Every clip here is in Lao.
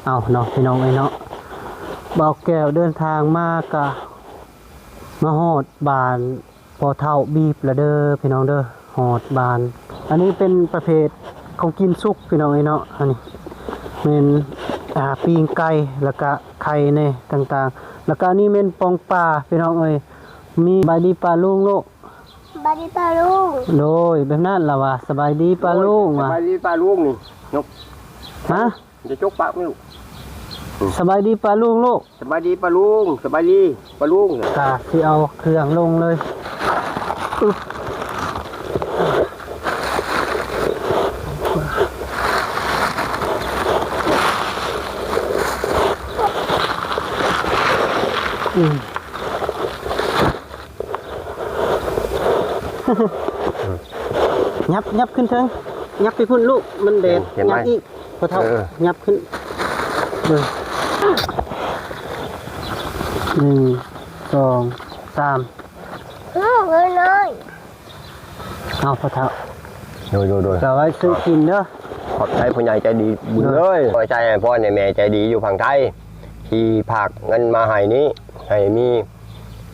ເອົາເນາະ ພີ່ນ້ອງເອີຍເນາະ, ບ່າວແກ້ວເດີນທາງມາກະມາຮອດບ້ານພໍ່ເຖົ້າບີບລະເດີ ພີ່ນ້ອງເດີ, ຮອດບ້ານ. ອັນນີ້ເປັນປະເພດຂອງກິນສຸກ ພີ່ນ້ອງເອີຍເນາະ. ອັນນີ້ແມ່ນ ອ່າ ປີ້ງໄກ່ ແລ້ວກະໄຂ່ແດ່ຕ່າງໆ, ແລ້ວກະອັນນີ້ແມ່ນປອງປາ ພີ່ນ້ອງເອີຍ. ມີ ສະບາຍດີປ້າລຸງລູກ. ສະບາຍດີປ້າລຸງ. ໂດຍ ແບບນັ້ນລະວ່າ ສະບາຍດີປ້າລຸງ. ສະບາຍດີປ້າລຸງນີ້ ຍົກ ຮະ? ຈະຈົກປາກແມ່ລູກ. ສະບາຍດີປ້າລຸງລູກ. ສະບາຍດີປ້າລຸງ. ສະບາຍດີປ້າລຸງ. ກະຊິເອົາເຄື່ອງລົງເລີຍ. ອຶບ ອືມ. ຫຍັບ ຫຍັບຂຶ້ນເທິງ, ຫຍັບໄປພຸ້ນລູກ ມັນແດດ. ຫຍັບອີກ ພໍ່ເຖົ້າ. ເອີ ຫຍັບຂຶ້ນ. ເອີ ໜຶ່ງ ສອງ ສາມ. ເອີ ນ້ອຍ. ເອົາ ພໍ່ເຖົ້າ. ໂດຍ ໂດຍ ໂດຍ. ກະໄວ້ຊື້ກິນເດີ. ຂອບໃຈຜູ້ໃຫຍ່ໃຈດີບຸນເອີຍ. ໂດຍ. ຂໍໃຈໃຫ້ພອນໃຫ້ແມ່ໃຈດີຢູ່ຝັ່ງໄທ ທີ່ຝາກເງິນມາໃຫ້ນີ້ ໃຫ້ມີ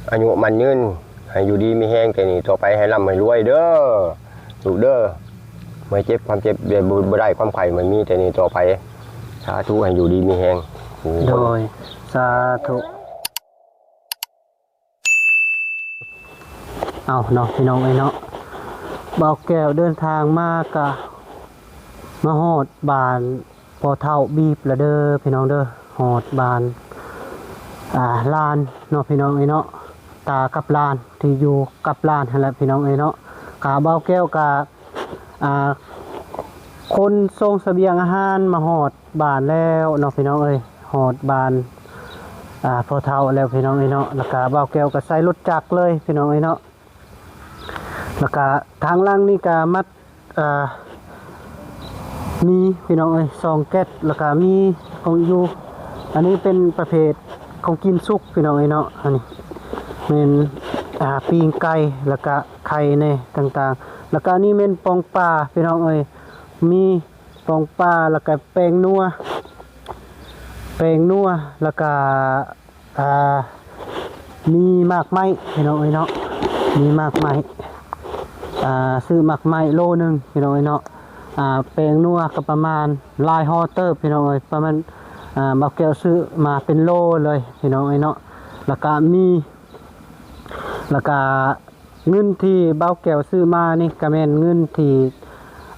ອາຍຸໝັ້ນຍືນ ໃຫ້ຢູ່ດີມີແຮງແຕ່ນີ້ຕໍ່ໄປ ໃຫ້ລ່ຳໃຫ້ລວຍເດີລູກເດີ. ບໍ່ເຈັບຄວາມເຈັບ ບໍ່ໄດ້ຄວາມໄຂ້ ໃຫ້ມີແຕ່ນີ້ຕໍ່ໄປ. ສາທຸ ໃຫ້ຢູ່ດີມີແຮງ. ໂດຍ ສາທຸ. ເອົາເນາະ ພີ່ນ້ອງເອີຍເນາະ, ບ່າວແກ້ວເດີນທາງມາກະມາຮອດບ້ານພໍ່ເຖົ້າບີບລະເດີ ພີ່ນ້ອງເດີ. ຮອດບ້ານ ອ່າ ຫຼານເນາະ ພີ່ນ້ອງເອີຍເນາະ, ຕາກັບຫຼານ ທີ່ຢູ່ກັບຫຼານຫັ້ນແຫຼະ ພີ່ນ້ອງເອີຍເນາະ. ກະບ່າວແກ້ວກະ ອ່າ ຂົນສົ່ງສະບຽງອາຫານມາຮອດບ້ານແລ້ວເນາະ ພີ່ນ້ອງເອີຍ. ຮອດບ້ານ ອ່າ ພໍ່ເຖົ້າແລ້ວ ພີ່ນ້ອງເອີຍເນາະ. ແລ້ວກະບ່າວແກ້ວກະໃສ່ລົດຈັກເລີຍ ພີ່ນ້ອງເອີຍເນາະ. ແລ້ວກະທາງຫຼັງນີ້ກະມັດ ອ່າ ມີ ພີ່ນ້ອງເອີຍ ສອງແກັດ ແລ້ວກະມີຂອງຢູ່. ອັນນີ້ເປັນປະເພດຂອງກິນສຸກ ພີ່ນ້ອງເອີຍເນາະ. ອັນນີ້ແມ່ນ ອ່າ ປີ້ງໄກ່ ແລ້ວກະໄຂ່ແດ່ຕ່າງໆ, ແລ້ວກະອັນນີ້ແມ່ນປອງປາ ພີ່ນ້ອງເອີຍ. ມີປອງປາ ແລ້ວກະແປ້ງນົວ ແປ້ງນົວ ແລ້ວກະ ອ່າ ມີໝາກໄມ້ ພີ່ນ້ອງເອີຍເນາະ, ມີໝາກໄມ້. ອ່າ ຊື້ໝາກໄມ້ໂລໜຶ່ງ ພີ່ນ້ອງເອີຍເນາະ. ອ່າ ແປ້ງນົວກະປະມານຫຼາຍຫໍ່ເຕີບ ພີ່ນ້ອງເອີຍ, ປະມານ ອ່າ ບ່າວແກ້ວຊື້ມາເປັນໂລເລີຍ ພີ່ນ້ອງເອີຍເນາະ. ແລ້ວກະມີ ແລ້ວກະເງິນທີ່ບ່າວແກ້ວຊື້ມານີ້ກະແມ່ນເງິນທີ່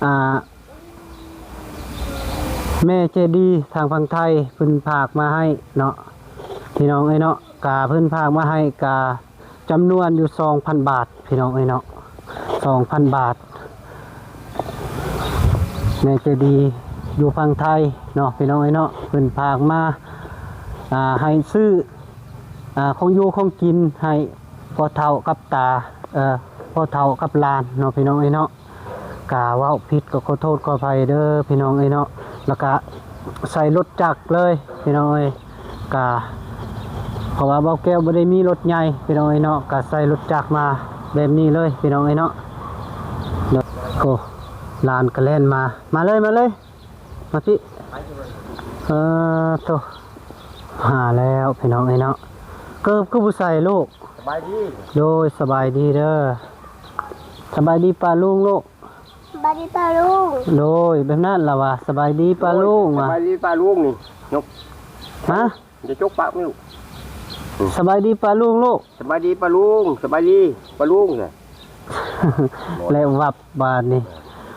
ອ່າ ແມ່ໃຈດີທາງຝັ່ງໄທເພິ່ນຝາກມາໃຫ້ເນາະ ພີ່ນ້ອງເອີຍເນາະ. ກະເພິ່ນຝາກມາໃຫ້ກະຈຳນວນຢູ່ສອງພັນບາດ ພີ່ນ້ອງເອີຍເນາະ, ສອງພັນບາດ. ແມ່ໃຈດີຢູ່ຝັ່ງໄທເນາະ ພີ່ນ້ອງເອີຍເນາະ, ເພິ່ນຝາກມາ ອ່າ ໃຫ້ຊື້ ອ່າ ຂອງຢູ່ຂອງກິນໃຫ້ພໍ່ເຖົ້າກັບຕາ ເອີ ພໍ່ເຖົ້າກັບຫຼານເນາະ ພີ່ນ້ອງເອີຍເນາະ. ກະເວົ້າຜິດກໍຂໍໂທດຂໍອະໄພເດີ ພີ່ນ້ອງເອີຍເນາະ. ແລ້ວກະໃສ່ລົດຈັກເລີຍ ພີ່ນ້ອງເອີຍ, ກະ ເພາະວ່າບ່າວແກ້ວບໍ່ໄດ້ມີລົດໃຫຍ່ ພີ່ນ້ອງເອີຍເນາະ, ກະໃສ່ລົດຈັກມາແບບນີ້ເລີຍ ພີ່ນ້ອງເອີຍເນາະ. ໂອ້ ຫຼານກະແລ່ນມາ ມາເລີຍ ມາເລີຍ ມາພີ້. ເອີ ໂຕ ຫາແລ້ວ ພີ່ນ້ອງເອີຍເນາະ. ເກີບຄືບໍ່ໃສ່ລູກ? ສະບາຍດີ. ໂດຍ ສະບາຍດີເດີ. ສະບາຍດີປ້າລຸງລູກ. ສະບາຍດີປ້າລຸງ. ໂດຍ ແບບນັ້ນລະວ່າ ສະບາຍດີປ້າລຸງ. ໂດຍ ວ່າ ສະບາຍດີປ້າລຸງນີ້ ຍົກ ຮະ? ຈະຈົກປາກແມ່ລູກ. ສະບາຍດີປ້າລຸງລູກ. ສະບາຍດີປ້າລຸງ. ສະບາຍດີປ້າລຸງ. ແລ້ວວັບບາດນີ້.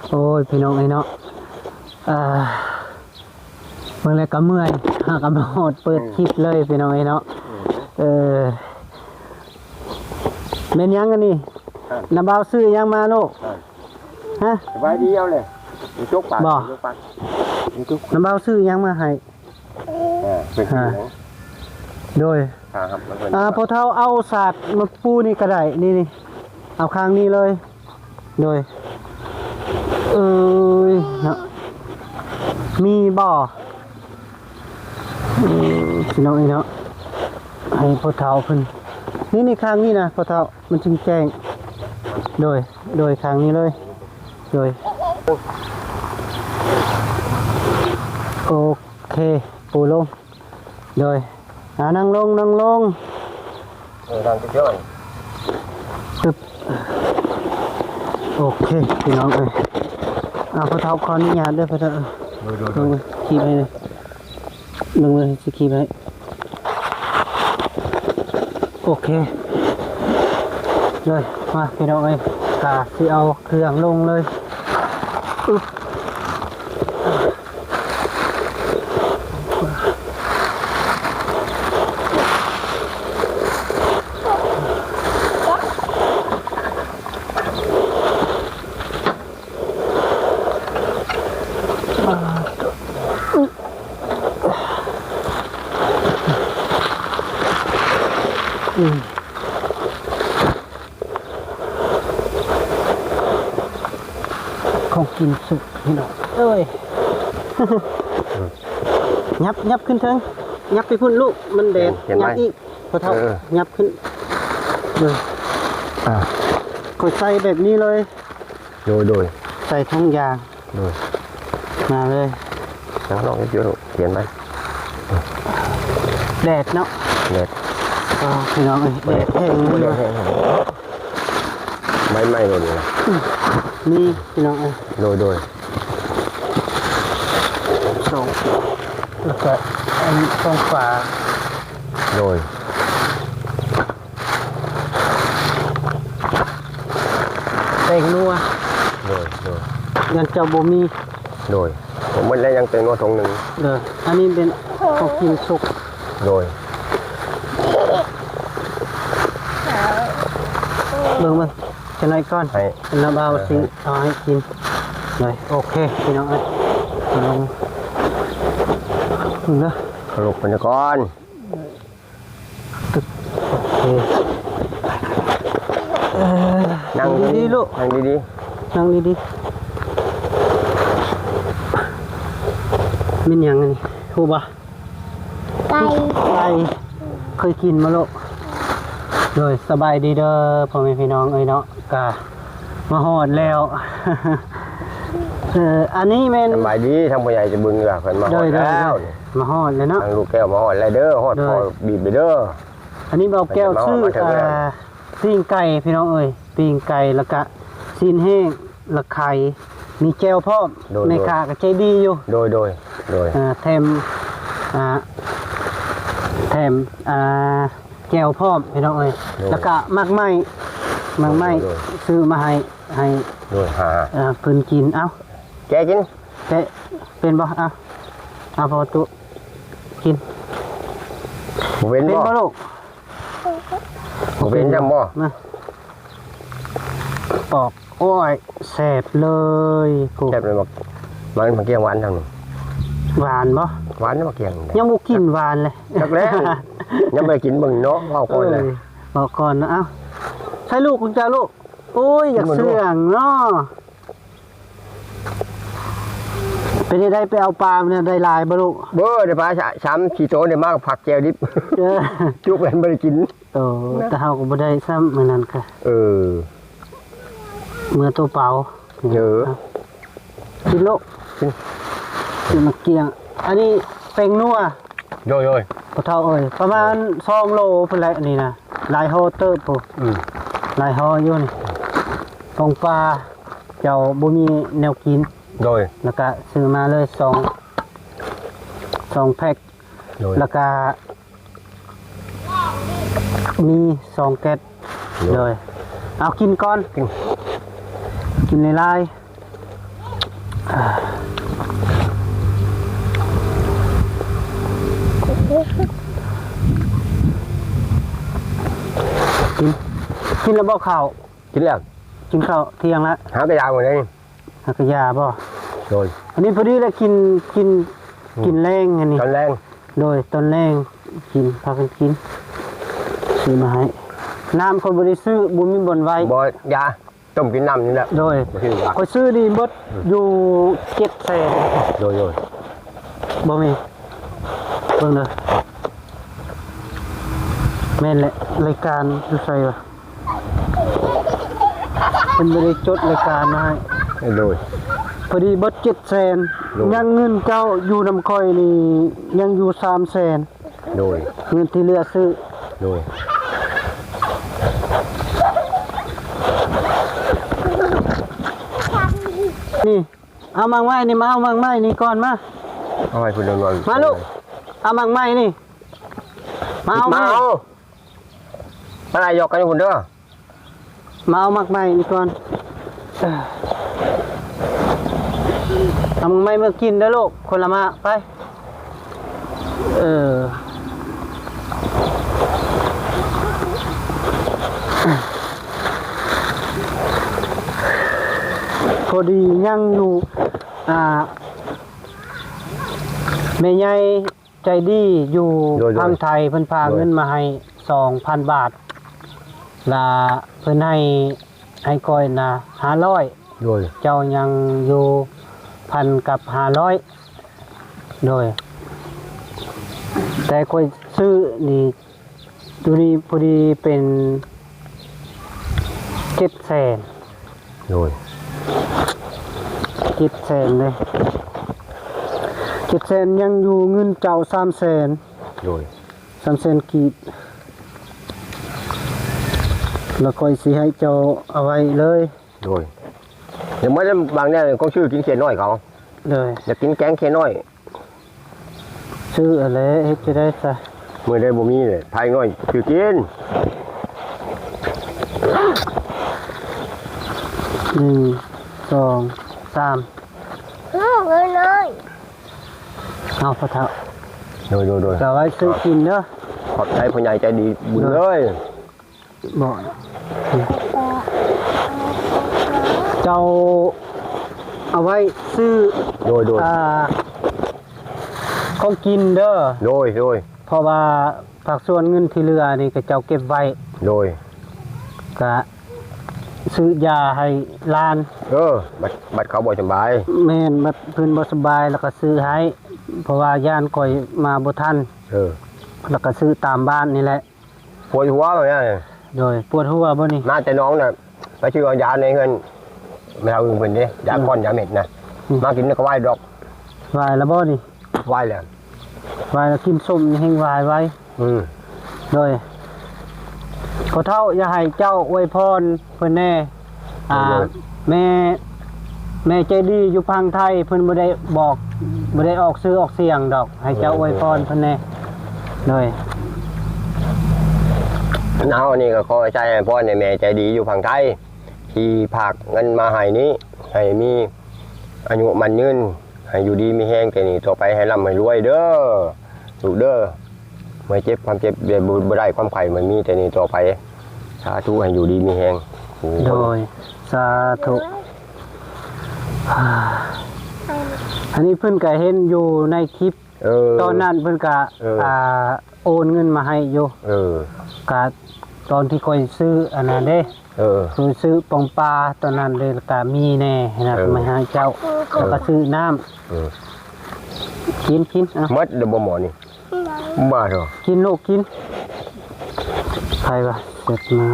ໂອ້ຍ ພີ່ນ້ອງເອີຍເນາະ, ອ່າ ເບິ່ງແລ້ວກໍເມື່ອຍ ຫາກໍມາຮອດເປີດຄລິບເລີຍ ພີ່ນ້ອງເອີຍເນາະ. ເອີ ແມ່ນຫຍັງອັນນີ້? ນ້າບ່າວຊື້ຫຍັງມາລູກ? ຮະ? ສະບາຍດີ ເອົາເລີຍ ຈົກປາກ ຈົກປາກ. ນ້າບ່າວຊື້ຫຍັງມາໃຫ້? ເອີ ເປັນຫຍັງ? ໂດຍ ອ່າ ພໍ່ເຖົ້າເອົາສາດມາປູນີ້ກໍໄດ້ ນີ້ໆ ເອົາຂ້າງນີ້ເລີຍ. ໂດຍ ເອີຍເນາະ ມີບໍ່? ເອີ ພີ່ນ້ອງເອີຍເນາະ ໃຫ້ພໍ່ເຖົ້າເພິ່ນ ນີ້ໆ ຂ້າງນີ້ນະ ພໍ່ເຖົ້າ ມັນຈຶ່ງແຈ້ງ. ໂດຍ ໂດຍ ຂ້າງນີ້ເລີຍ. ໂດຍ ໂອເຄ ປູລົງ ໂດຍ ອ່າ ນັ່ງລົງ ນັ່ງລົງ ເອີ ນັ່ງຈຸດຍ້ອນ ປຶບ ໂອເຄ ພີ່ນ້ອງເອີຍ ອ່າ ພໍ່ເຖົ້າຂໍອະນຸຍາດເດີພໍ່ເຖົ້າ ໂດຍ ໂດຍ ໂດຍ ລົງໄປຄີບໃຫ້ ລົງໄປຊິຄີບໃຫ້ ໂອເຄເລີຍ ມາພີ່ນ້ອງເອີຍ ກະຊິເອົາເຄື່ອງລົງເລີຍ ອຶບ. ຂອງກິນສຸກພີ່ນ້ອງເອີຍ ຫຍັບ ຫຍັບຂຶ້ນເທິງ ຫຍັບໄປພຸ້ນລູກ ມັນແດດ ຫຍັບອີກ ພໍ່ເຖົ້າ ຫຍັບຂຶ້ນ ເອີ ອ່າ ຂ້ອຍໃສ່ແບບນີ້ເລີຍ ໂດຍ ໂດຍ ໃສ່ຖົງຢາງ ໂດຍ ມາເລີຍ ນັ່ງລົງຢູ່ ຂຽນໄວ້ ແດດເນາະ ແດດ ອໍ ພີ່ນ້ອງເອີຍ ແດດແຮງ ແດດແຮງ ໃບໄມ້ໂດນນີ້ນະ ນີ້ພີ່ນ້ອງເອີຍ ໂດຍ ໂດຍ ສອງ ແລ້ວກະອັນນີ້ສອງຝາ ໂດຍ ແປ້ງນົວ ໂດຍ ໂດຍ ຍັງເຈົ້າບໍ່ມີ ໂດຍ ໝົດແລ້ວ ຍັງແປ້ງນົວຖົງໜຶ່ງ ເດີ ອັນນີ້ເປັນຂອງກິນສຸກ ໂດຍ ເບິ່ງ ເບິ່ງ ຈັກໜ້ອຍກ່ອນ ໃຫ້ ລະບ່າວຊິເອົາໃຫ້ກິນ ໂດຍ ໂອເຄ ພີ່ນ້ອງເອີຍ ເອົາລົງ ເບິ່ງເດີ ເອົາລົງໄປກ່ອນ ຕຶກ ໂອເຄ ເອີ ນັ່ງດີໆລູກ ນັ່ງດີໆ ນັ່ງດີໆ ແມ່ນຫຍັງອັນນີ້ ຮູ້ບໍ່? ໄກ່ ໄກ່ ເຄີຍກິນບໍ່ລູກ? ໂດຍ ສະບາຍດີເດີພໍ່ແມ່ພີ່ນ້ອງເອີຍເນາະ ກະມາຮອດແລ້ວ ເອີ ອັນນີ້ແມ່ນ ສະບາຍດີ ທາງຜູ້ໃຫຍ່ໃຈບຸນເອື້ອເພິ່ນມາຮອດແລ້ວ ມາຮອດແລ້ວເນາະ ທາງລູກແກ້ວມາຮອດແລ້ວເດີ ຮອດພໍ່ບີບເດີ ອັນນີ້ບ່າວແກ້ວຊື້ ອ່າ ປີ້ງໄກ່ພີ່ນ້ອງເອີຍ ປີ້ງໄກ່ ແລ້ວກະຊີ້ນແຫ້ງ ລະໄຂ່ ມີແຈ່ວພ້ອມ ໂດຍ ແມ່ຄ້າກໍໃຈດີຢູ່ ໂດຍ ໂດຍ ໂດຍ ອ່າ ແຖມ ອ່າ ແຖມ ອ່າ ແຈ່ວພ້ອມພີ່ນ້ອງເອີຍ ໂດຍ ແລ້ວກະໝາກໄມ້ ໝາກໄມ້ ໂດຍ ໂດຍ ຊື້ມາໃຫ້ ໃຫ້ ໂດຍ ອ່າ ເພິ່ນກິນ ເອົ້າ ແກະກິນ ແກະເປັນບໍ່? ເອົາ ເອົາ ພໍ່ຕູ້ກິນ ບໍ່ເປັນ ເປັນບໍ່ ບໍ່ລູກ? ບໍ່ເປັນຫຍັງບໍ່? ນະ ອອກ ໂອ້ຍ ແຊບເລີຍ ແຊບເລີຍ ໝາກ ໝາກ ໝາກກຽງຫວານທາງນີ້ ຫວານບໍ່? ຫວານ ໝາກກຽງ ຍັງບໍ່ກິນຫວານເລີຍ ຈັກແລ້ວ ຍັງບໍ່ໄດ້ກິນເບິ່ງເນາະ ເວົ້າກ່ອນເລີຍ ເອີ ເວົ້າກ່ອນນະ ເອົ້າ ໃສ່ລູກຂອງເຈົ້າລູກ ໂອ້ຍ ຢາກເຊື່ອງເນາະ ເປັນຈັ່ງໃດ ໄປເອົາປາມາໄດ້ຫຼາຍບໍ່ລູກ? ເບີ ໄດ້ປາສາມສີ່ໂຕ ໄດ້ມາກັບຜັກແຈ່ວດິບ ເອີ ຈຸກແລ້ວບໍ່ໄດ້ກິນ ໂອ້ ແຕ່ເຮົາກໍບໍ່ໄດ້ຊ້ຳມື້ນັ້ນກະ ເອີ ເມືອໂຕເປົ່າ ເອີ ກິນໂລດ ກິນ ກິນໝາກກຽງ ອັນນີ້ແປ້ງນົວ ໂດຍ ໂດຍ ພໍ່ເຖົ້າເອີຍ ປະມານສອງໂລພຸ້ນແຫຼະ ອັນນີ້ນະ ຫຼາຍຫໍ່ເຕີບພຸ້ນ ອືມ ຫຼາຍຫໍ່ຢູ່ນີ້ ປອງປາ ເຈົ້າບໍ່ມີແນວກິນ ໂດຍ ແລ້ວກະຊື້ມາເລີຍສອງ ສອງແພັກ ໂດຍ ແລ້ວກະມີສອງແກັດ ໂດຍ ໂດຍ ເອົາກິນກ່ອນ ກິນ ກິນຫຼາຍໆ ກິນ ກິນແລ້ວບໍ່ເຂົ້າ? ກິນແລ້ວ ກິນເຂົ້າທ່ຽງລະ ຫາກະຢາໝົດເລີຍ ຫາກະຢາບໍ່? ໂດຍ ອັນນີ້ພໍດີແລ້ວ ກິນ ກິນ ອືມ ກິນແລງອັນນີ້ ຕອນແລງ ໂດຍ ຕອນແລງກິນ ພາກັນກິນ ຊື້ມາໃຫ້ ນ້ຳຂ້ອຍບໍ່ໄດ້ຊື້ ບໍ່ມີບ່ອນໄວ້ ບໍ່ ຢາ ຕົ້ມກິນນ້ຳນີ້ແຫຼະ ໂດຍ ຂ້ອຍຊື້ນີ້ເບິດ ອືມ ຢູ່ເຈັດແສນ ໂດຍ ໂດຍ ບໍ່ມີ ເບິ່ງເດີ ແມ່ນແຫຼະ ລາຍການຢູ່ໃສວະ? ເພິ່ນບໍ່ໄດ້ຈົດລາຍການມາໃຫ້ ໂດຍ ພໍດີເບິດເຈັດແສນ ໂດຍ ຍັງເງິນເຈົ້າຢູ່ນຳຂ້ອຍນີ້ ຍັງຢູ່ສາມແສນ ໂດຍ ເງິນທີ່ເຫຼືອຊື້ ໂດຍ ນີ້ ເອົາໝາກໄມ້ນີ້ມາ ເອົາໝາກໄມ້ນີ້ກ່ອນມາ ເອົາໃຫ້ເພິ່ນນອນ ມາລູກ ເອົາໝາກໄມ້ນີ້ ມາເອົາ ມາເອົາ ມາໄລ່ຢອກກັນຢູ່ພຸ້ນເດີ ມາເອົາໝາກໄມ້ນີ້ກ່ອນ ເອີ ເອົາໝາກໄມ້ເມືອກິນເດີລູກ ຄົນລະໝາກ ໄປ ເອີ ພໍດີຍັງຢູ່ ອ່າ ແມ່ໃຫຍ່ ໃຈດີຢູ່ ໂດຍ ໂດຍ ຝັ່ງໄທ ເພິ່ນພາ ໂດຍ ເງິນມາໃຫ້ສອງພັນບາດ ລະເພິ່ນໃຫ້ ໃຫ້ຂ້ອຍນະຫ້າຮ້ອຍ ໂດຍ ເຈົ້າຍັງຢູ່ພັນກັບຫ້າຮ້ອຍ ໂດຍ ແຕ່ຂ້ອຍຊື້ນີ້ ໂຕນີ້ພໍດີເປັນເຈັດແສນ ໂດຍ ເຈັດແສນເດ້ ເຈັດແສນ ຍັງຢູ່ເງິນເຈົ້າສາມແສນ ໂດຍ ສາມແສນກີບ ແລ້ວຂ້ອຍຊິໃຫ້ເຈົ້າເອົາໄວ້ເລີຍ ໂດຍ ຢ່າໝົດບາງແນວກອງຊື່ກິນເຂດນ້ອຍເຂົາ ໂດຍ ຢາກກິນແກງເຂດນ້ອຍ ຊື້ຫັ້ນແຫຼະ ເຮັດຈັ່ງໃດຊະ ມື້ໃດບໍ່ມີເລີຍ ພາຍນ້ອຍຊື້ກິນ ໜຶ່ງ ສອງ ສາມ ເອົາພໍ່ເຖົ້າ ໂດຍ ໂດຍ ໂດຍ ກໍໄວ້ຊື້ກິນເດີ ຂອບໃຈຜູ້ໃຫຍ່ໃຈດີບຸນເອີຍ ບໍ່ ເຈົ້າເອົາໄວ້ຊື້ ໂດຍ ໂດຍ ອ່າ ຂອງກິນເດີ ໂດຍ ໂດຍ ເພາະວ່າພາກສ່ວນເງິນທີ່ເຫຼືອນີ້ ຂະເຈົ້າເກັບໄວ້ ໂດຍ ກະຊື້ຢາໃຫ້ຫຼານ ເອີ ບັດ ບັດເຂົາບໍ່ສະບາຍ ແມ່ນ ບັດເພິ່ນບໍ່ສະບາຍ ແລ້ວກະຊື້ໃຫ້ ເພາະວ່າຢ້ານຂ້ອຍມາບໍ່ທັນ ເອີ ແລ້ວກະຊື້ຕາມບ້ານນີ້ແຫຼະ ປວດຫົວເລີຍ ໂດຍ ປວດຫົວບໍ່ນີ້ ມາແຕ່ໜອງນະ ໄປຊື້ເອົາຢາໃນເຮືອນແມ່ເຖົ້າອຶ່ງເພິ່ນເດ້ ຢາ ອືມ ກ້ອນຢາເມັດນະ ອືມ ມາກິນກໍວາຍດອກ ວາຍແລ້ວບໍ່ນີ້ ວາຍແລ້ວ ວາຍແລ້ວ ກິນສົ້ມນີ້ແຮ່ງວາຍໄວ ອືມ ໂດຍ ພໍ່ເຖົ້າ ຢ່າໃຫ້ເຈົ້າອວຍພອນເພິ່ນແດ່ ອ່າ ໂດຍ ແມ່ ແມ່ໃຈດີຢູ່ຝັ່ງໄທ ເພິ່ນບໍ່ໄດ້ບອກ ບໍ່ໄດ້ອອກຊື່ອອກສຽງດອກ ໃຫ້ເຈົ້າ ໂດຍ ອວຍພອນເພິ່ນແດ່ ໂດຍ ເຮົານີ້ກໍຂໍໃຊ້ໃຫ້ພອນໃຫ້ແມ່ໃຈດີຢູ່ຝັ່ງໄທ ທີ່ຝາກເງິນມາໃຫ້ນີ້ ໃຫ້ມີອາຍຸໝັ້ນຍືນ ໃຫ້ຢູ່ດີມີແຮງ ແຕ່ນີ້ຕໍ່ໄປໃຫ້ລ່ຳໃຫ້ລວຍເດີ ລູກເດີ ເມື່ອເຈັບຄວາມເຈັບ ບໍ່ ບໍ່ໄດ້ຄວາມໄຂ້ ມັນມີແຕ່ນີ້ຕໍ່ໄປ ສາທຸ ໃຫ້ຢູ່ດີມີແຮງ ໂດຍ ສາທຸ ອັນນີ້ເພິ່ນກະເຫັນຢູ່ໃນຄລິບ ເອີ ຕອນນັ້ນເພິ່ນກະ ເອີ ອ່າ ໂອນເງິນມາໃຫ້ຢູ່ ເອີ ກະຕອນທີ່ຂ້ອຍຊື້ອັນນັ້ນເດ້ ເອີ ຄືຊື້ປ່ອງປາຕອນນັ້ນເດ້ ແລ້ວກະມີແດ່ຫັ້ນນະ ເອີ ມາໃຫ້ເຈົ້າ ເອີ ແລ້ວກະຊື້ນ້ຳ ເອີ ກິນ ກິນ ເອົາ ໝົດແລ້ວບໍ່ໝໍນີ້ ມາເຖາະ ກິນລູກກິນ ໃຜວະ ເສັດມາ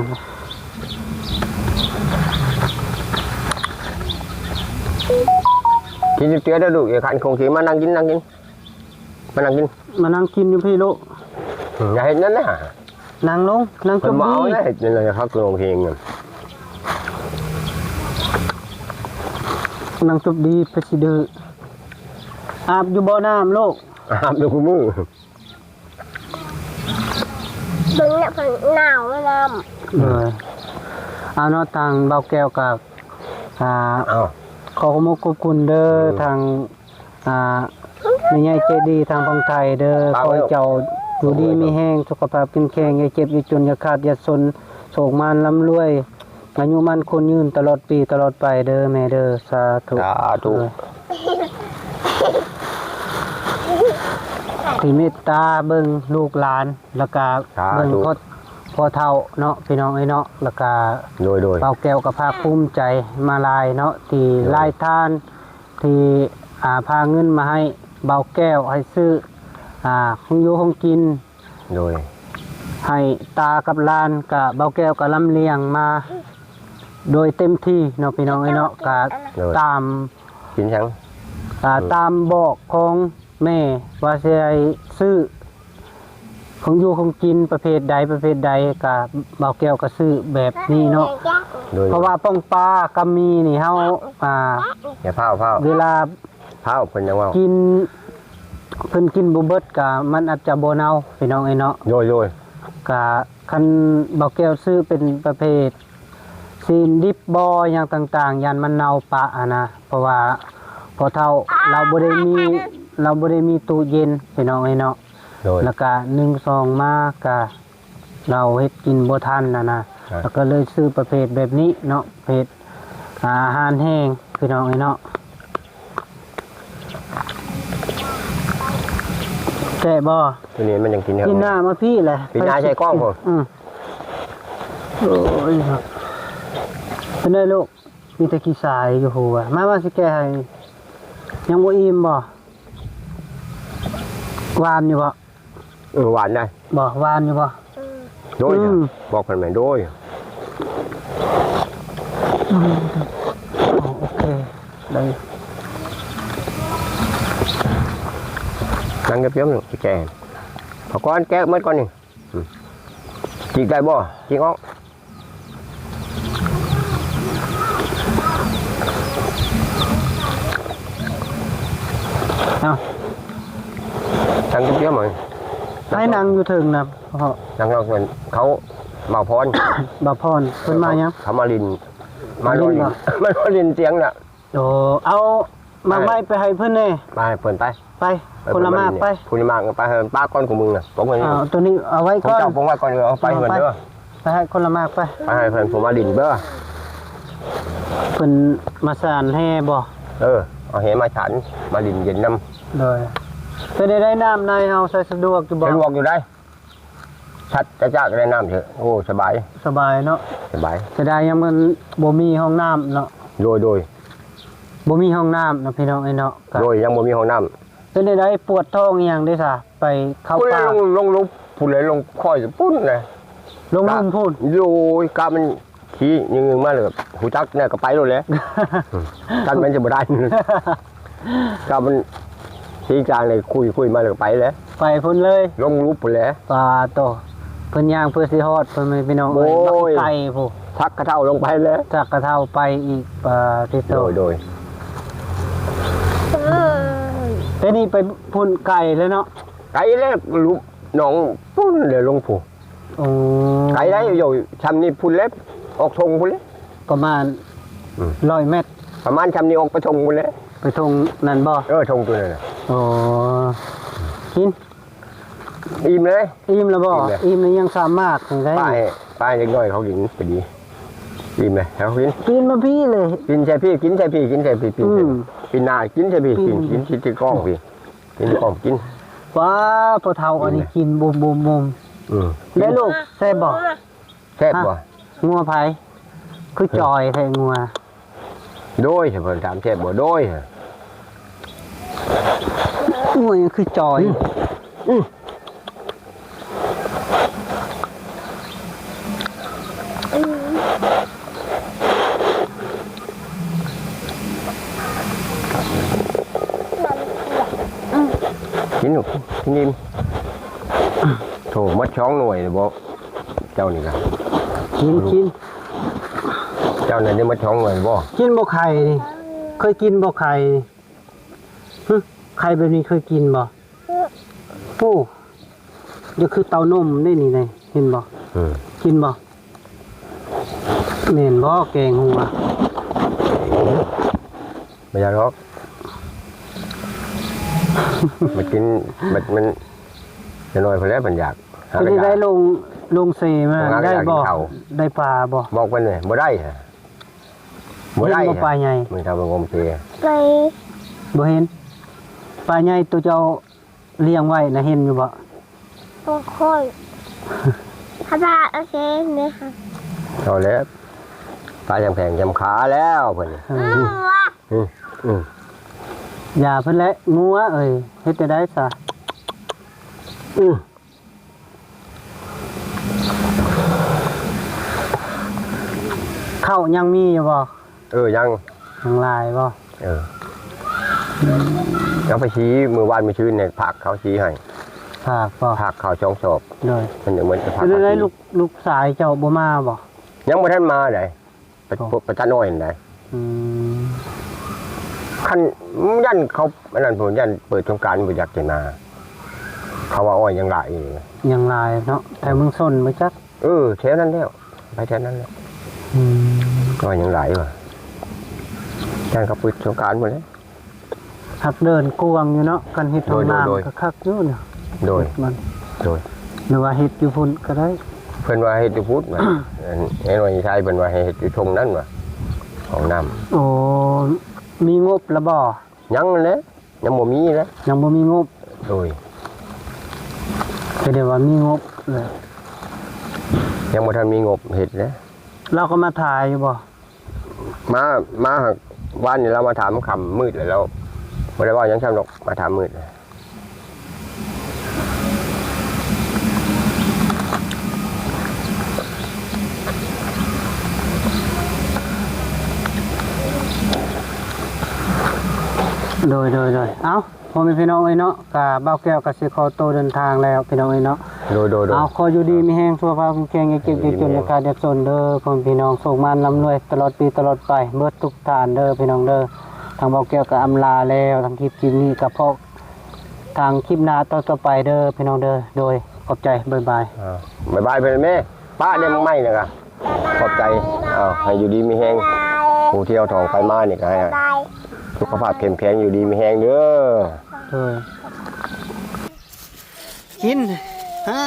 ກິນເຈືອເດີລູກ ຢ່າຂັນຄົງເຂງ ມານັ່ງກິນ ນັ່ງກິນ ມານັ່ງກິນ ມານັ່ງກິນຢູ່ພີ້ລູກ ອືມ ຢ່າເຮັດນັ້ນນະ ນັ່ງລົງ ນັ່ງຈົບດີ ເພິ່ນບໍ່ເອົາແລ້ວ ເຮັດຈັ່ງໃດຄັກໂລງເຮງນັ້ນ ນັ່ງຈົບດີ ເພິ່ນຊິດື້ ອາບຢູ່ບໍ່ນ້ຳລູກ ອາບຢູ່ຄູ່ມື້ ເບິ່ງນະ ເພິ່ນໜາວນ້ຳ ເອີ ເອົາເນາະ ທາງບ່າວແກ້ວກໍ ອ່າ ເອົາ ຂໍຂອບມຸກຂອບຄຸນເດີ ອືມ ທາງ ອ່າ ແມ່ໃຫຍ່ໃຈດີທາງຝັ່ງໄທເດີ ຝາກ ຂໍໃຫ້ເຈົ້າຢູ່ດີມີແຮງ ສຸຂະພາບເຂັ້ມແຂງ ຢ່າເຈັບ ຢ່າຈົນ ຢ່າຂາດ ຢ່າຈົນ ໂຊກໝານລ່ຳລວຍ ອາຍຸໝັ້ນຂວັນຍືນ ຕະຫຼອດປີຕະຫຼອດໄປເດີແມ່ເດີ ສາທຸ ສາທຸ ເອີ ທີ່ເມດຕາເບິ່ງລູກຫຼານ ແລ້ວກະ ສາທຸ ເບິ່ງພໍ່ ພໍ່ເຖົ້າເນາະ ພີ່ນ້ອງເອີຍເນາະ ແລ້ວກະ ໂດຍ ໂດຍ ບ່າວແກ້ວກໍພາກພູມໃຈມາຫຼາຍເນາະ ທີ່ ໂດຍ ຫຼາຍທ່ານ ທີ່ ອ່າ ພາເງິນມາໃຫ້ບ່າວແກ້ວ ໃຫ້ຊື້ ອ່າ ຂອງຢູ່ຂອງກິນ ໂດຍ ໃຫ້ຕາກັບຫຼານ ກະບ່າວແກ້ວກະລຳລຽງມາໂດຍເຕັມທີ່ເນາະ ພີ່ນ້ອງເອີຍເນາະ ກະ ໂດຍ ຕາມ ກິນຫຍັງ? ອ່າ ອືມ ຕາມບອກຂອງແມ່ວ່າຊິໃຫ້ຊື້ ຂອງຢູ່ຂອງກິນປະເພດໃດປະເພດໃດ ກະບ່າວແກ້ວກະຊື້ແບບນີ້ເນາະ. ໂດຍ ເພາະວ່າປ່ອງປາກະມີນີ້ ເຮົາ ອ່າ ຢ່າພ້າວ ພ້າວ ເວລາພ້າວ ເພິ່ນຍັງເວົ້າ ກິນ ເພິ່ນກິນບໍ່ເບິດກະມັນອາດຈະບໍ່ເນົ່າ ພີ່ນ້ອງເອີຍເນາະ. ໂດຍ ໂດຍ ກະຄັນບ່າວແກ້ວຊື້ເປັນປະເພດຊີ້ນດິບບໍ ຫຍັງຕ່າງໆ ຢ້ານມັນເນົ່າປະຫັ້ນນະ ເພາະວ່າພໍ່ເຖົ້າລາວບໍ່ໄດ້ມີ ລາວບໍ່ໄດ້ມີຕູ້ເຢັນ ພີ່ນ້ອງເອີຍເນາະ. ໂດຍ ແລ້ວກະໜຶ່ງສອງມາກະ ລາວເຮັດກິນບໍ່ທັນຫັ້ນນະ ອ່າ ແລ້ວກໍເລີຍຊື້ປະເພດແບບນີ້ເນາະ ເພດ ອ່າ ອາຫານແຫ້ງ ພີ່ນ້ອງເອີຍເນາະ. ແຊບບໍ່? ໂຕນີ້ມັນຍັງກິນ ກິນໜ້າມາພີ້ແຫຼະ ປີນໜ້າໃສ່ກ້ອງພຸ້ນ. ອືມ ໂອ້ຍ ເປັນໄດລູກ? ມີແຕ່ຂີ້ຊາຍຢູ່ຫົວ. ມາ ມາ ຊິແກະໃຫ້. ຍັງບໍ່ອີ່ມບໍ່? ຫວານຢູ່ບໍ່? ເອີ ຫວານໄດ໋. ບໍ່ ຫວານຢູ່ບໍ່? ໂດຍ ອືມ ບອກເພິ່ນແມ່ນ ໂດຍ. ອືມ ໂອເຄ ໄດ້. ນັ່ງກັບເພິ່ນ ຊິແກະ. ເອົາກ່ອນ ແກະໝົດກ່ອນນີ້. ອືມ ຈິກໄດ້ບໍ່? ຈິກອອກ. ເອົາ ນັ່ງເດີມໆ ໃຫ້ນັ່ງຢູ່ເທິງນະ. ນັ່ງເອົາເພິ່ນ ເຂົາ ບ່າວພອນ ບ່າວພອນ ເພິ່ນມາຫຍັງ? ເຂົາມາຫຼິ້ນ ມາລໍຫຼິ້ນ ມາລໍຫຼິ້ນສຽງນະ. ໂອ້ ເອົາໝາກໄມ້ໄປໃຫ້ເພິ່ນແດ່. ໄປໃຫ້ເພິ່ນໄປ ໄປ ໄປ ຄົນລະໝາກໄປ ຄົນລະໝາກໄປ. ໃຫ້ປ້າກ່ອນຂອງມຶງນະ ຂອງເພິ່ນ. ເອົາໂຕນີ້ເອົາໄວ້ກ່ອນ ຂອງເຈົ້າ ຂອງໄວ້ກ່ອນ ເອົາໄປໃຫ້ເພິ່ນເດີ. ໄປໃຫ້ຄົນລະໝາກໄປ ໄປໃຫ້ເພິ່ນ ຜູ້ມາຫຼິ້ນເດີ. ເພິ່ນມາສານແຫ່ບໍ່? ເອີ ເອົາແຫ່ມາສານ ມາຫຼິ້ນເຢັນນຳ. ໂດຍ ເປັນໃດ ນ້ຳໃນເຮົາໃຊ້ສະດວກຢູ່ບໍ່? ສະດວກຢູ່ໄດ໋. ຊັດຈະຈາກໄດ້ນ້ຳເທີ ໂອ້ ສະບາຍ ສະບາຍເນາະ ສະບາຍ. ເສຍດາຍຍັງມັນບໍ່ມີຫ້ອງນ້ຳເນາະ. ໂດຍ ໂດຍ ບໍ່ມີຫ້ອງນ້ຳເນາະ ພີ່ນ້ອງເອີຍເນາະ. ໂດຍ ຍັງບໍ່ມີຫ້ອງນ້ຳ. ເປັນໃດ ປວດທ້ອງອີ່ຫຍັງເດ້ຊະ? ໄປເຂົ້າປ່າ ພຸ້ນແຫຼະ ລົງ ລົງ ລົງພຸ້ນແຫຼະ ລົງຄ້ອຍພຸ້ນແຫຼະ ລົງລຸ່ມພຸ້ນ. ໂດຍ ກະມັນ ຂີ່ຍິງໆມາແລ້ວ ຮູ້ຈັກແນວກໍໄປໂລດແຫຼະ. ຄັນແມ່ນຊິບໍ່ໄດ້ ກໍມັນ ທີ່ກາງເລີຍ ຄຸຍໆມາແລ້ວກໍໄປແຫຼະ ໄປພຸ້ນເລີຍ ລົງຫຼຸບພຸ້ນແຫຼະ. ປາໂຕ ເພິ່ນຍ່າງເພື່ອຊິຮອດ ພໍ່ແມ່ພີ່ນ້ອງເອີຍ. ໂອ້ຍ ບັກໄກ່ພຸ້ນ ສັກກະເທົ້າລົງໄປແຫຼະ ສັກກະເທົ້າໄປອີກ. ປາຕິໂຕ ໂດຍໆ. ແຕ່ນີ້ໄປພຸ້ນໄກແລ້ວເນາະ ໄກແລ້ວ ຫຼຸບໜອງພຸ້ນແຫຼະ ລົງພຸ້ນ. ໂອ້ ໄກໄດ໋ ຢູ່ຊ່ຳນີ້ພຸ້ນແຫຼະ ອອກທົ່ງພຸ້ນແຫຼະ ປະມານ ອືມ ຮ້ອຍແມັດ ປະມານຊ່ຳນີ້ ອອກໄປທົ່ງພຸ້ນແຫຼະ. ໄປທົ່ງນັ້ນບໍ່? ເອີ ທົ່ງໂຕນັ້ນນະ. ໂອ້ ກິນ ອີ່ມເລີຍ. ອີ່ມແລ້ວບໍ່? ອີ່ມແລ້ວ ອີ່ມແລ້ວຍັງສາມາດນີ້ໄດ້ ປ້າໃຫ້ ປ້າໃຫ້ເດັກນ້ອຍເຂົາກິນກໍດີ. ອີ່ມແລ້ວ ໃຫ້ເຂົາກິນ ປີນມາພີ້ເລີຍ ປີນໃສ່ພີ້ ກິນໃສ່ພີ້ ກິນໃສ່ພີ້ ປີນໃສ່ ອືມ ປີນໜ້າ ກິນໃສ່ພີ້ ປີນ ກິນ ກິນ ກິນທີ່ກ້ອງພີ້. ກິນຂອງກິນ. ວ້າ ພໍ່ເຖົ້າອັນນີ້ກິນບຸມໆ. ອືມ ແລ້ວລູກແຊບບໍ່? ແຊບບໍ່? ງົວໃຜ? ຄືຈ່ອຍແທ້ງົວ. ໂດຍ ເພິ່ນຖາມແຊບບໍ່? ໂດຍ ງົວຍັງຄືຈ່ອຍ. ອືມ ອືມ ກິນລູກ ກິນອີ່ມ. ໂທ້ ໝົດສອງໜ່ວຍແລ້ວບໍ່ ເຈົ້ານີ້ກະ. ກິນ ກິນ ເຈົ້ານີ້ໄດ້ໝົດສອງໜ່ວຍແລ້ວບໍ່? ກິນບໍ່ໄຂ່ນີ້? ເຄີຍກິນບໍ່ໄຂ່ນີ້? ຫຶ ໄຂ່ແບບນີ້ເຄີຍກິນບໍ່? ໂອ້ ດຽວຄືເຕົ້ານົມເດ້ນີ້ນະ ເຫັນບໍ່? ອືມ ກິນບໍ່? ແມ່ນບໍ່ແກງຫົວ? ບໍ່ຢາກດອກ ມັນກິນ ມັນ ມັນຈະໜ້ອຍພຸ້ນແຫຼະ ມັນຢາກ. ເປັນໄດ້ລົງ ລົງເຊມາ ໄດ້ບໍ່? ໄດ້ປາບໍ່? ບອກເພິ່ນແຫຼະ ບໍ່ໄດ້ ບໍ່ໄດ້. ເຫັນບໍ່ປາໃຫຍ່? ມື້ເຊົ້າໄປງົມເຊ ໄປ ບໍ່ເຫັນ. ປາໃຫຍ່ໂຕເຈົ້າລ້ຽງໄວ້ນະ ເຫັນຢູ່ບໍ່? ບໍ່ຄ່ອຍ ພາບາດເອົາເຊນີ້ ເອົາແລ້ວ ປາຈຳແຂງຈຳຂາແລ້ວເພິ່ນ. ເອີ ອືມ ອືມ ຢ່າເພິ່ນແຫຼະ ງົວເອີຍ ເຮັດແນວໃດຊະ? ອືມ ເຂົ້າຍັງມີຢູ່ບໍ່? ເອີ ຍັງ ຍັງຫຼາຍບໍ່? ເອີ ເອົາໄປສີ ມື້ວານມື້ຊືນນີ້ ພາກເຂົາສີໃຫ້ ພາກບໍ່? ພາກເຂົາສອງສອບ ໂດຍ ມັນເໝືອນກັບພາກ ເປັນຈັ່ງໃດ ເຂົາສີ ລູກ ລູກຊາຍເຈົ້າບໍ່ມາບໍ່? ຍັງບໍ່ທັນມາໃດ ໄປ ອໍ ໄປຕັດອ້ອຍຫັ້ນໃດ ອືມ ຄັນ ຢ້ານເຂົາ ອັນນັ້ນພຸ້ນ ຢ້ານເປີດສົງການບໍ່ຢາກຊິມາ ເຂົາວ່າອ້ອຍຍັງຫຼາຍຢູ່ ຍັງຫຼາຍເນາະ ແຖວເມືອງຊົນບໍ່ຈັກ ເອີ ແຖວນັ້ນແຫຼະ ໄປແຖວນັ້ນແຫຼະ ອືມ ອ້ອຍຍັງຫຼາຍວ່າ ຢ້ານເຂົາເປີດສົງການພຸ້ນແຫຼະ ຮັກເດີນກວ້າງຢູ່ເນາະ ຄັນເຮັດຫ້ອງນ້ຳ ໂດຍ ໂດຍ ກໍຄັກຢູ່ນະ ໂດຍ ມັນ ໂດຍ ຫຼືວ່າເຮັດຢູ່ພຸ້ນກໍໄດ້ ເພິ່ນວ່າເຮັດຢູ່ພຸ້ນ ອັນ ແອນ້ອຍຊາຍເພິ່ນວ່າໃຫ້ເຮັດຢູ່ທົ່ງນັ້ນວ່າ ຫ້ອງນ້ຳ ໂອ້ ມີງົບແລ້ວບໍ່? ຍັງແຫຼະ ຍັງບໍ່ມີແຫຼະ ຍັງບໍ່ມີງົບ ໂດຍ ກໍໄດ້ວ່າມີງົບແຫຼະ ຍັງບໍ່ທັນມີງົບເຮັດເດ້ ລາວກໍມາຖ່າຍຢູ່ບໍ່? ມາ ມາຫາກ ວານນີ້ລາວມາຖາມຄ່ຳມືດແລ້ວ ລາວບໍ່ໄດ້ເວົ້າຫຍັງຊ້ຳດອກ ມາຖາມມືດ ໂດຍ ໂດຍ ໂດຍ ເອົ້າ ພໍ່ແມ່ພີ່ນ້ອງເອີຍເນາະ ກະບ່າວແກ້ວກະຊິຂໍໂຕເດີນທາງແລ້ວພີ່ນ້ອງເອີຍເນາະ ໂດຍ ໂດຍ ໂດຍ ເອົາ ຂໍຢູ່ດີມີແຮງ ສຸຂະພາບແຂງແຮງ ຢ່າເຈັບ ໂດຍ ຢ່າຈົນ ໂດຍ ຢ່າຂາດ ຢ່າຈົນເດີ ພໍ່ແມ່ພີ່ນ້ອງ ໂຊກໝານລ່ຳລວຍຕະຫຼອດປີຕະຫຼອດໄປ ເບິດທຸກທ່ານເດີພີ່ນ້ອງເດີ ທາງບ່າວແກ້ວກະອຳລາແລ້ວ ທາງຄລິບ ຄລິບນີ້ກະພໍ້ທາງຄລິບໜ້າຕໍ່ໆໄປເດີພີ່ນ້ອງເດີ ໂດຍ ຂອບໃຈ ບາຍບາຍ ເອົ້າ ບາຍບາຍເພິ່ນແມ່ ປ້າໄດ້ໝາກໄມ້ນະກະ ຂອບໃຈ ເອົາ ໃຫ້ຢູ່ດີມີແຮງ ຜູ້ທ່ຽວທ່ອງໄປມານີ້ກະໃຫ້ສຸຂະພາບເຂັ້ມແຂງ ຢູ່ດີມີແຮງເດີ ເອີ ກິນ ອ່າ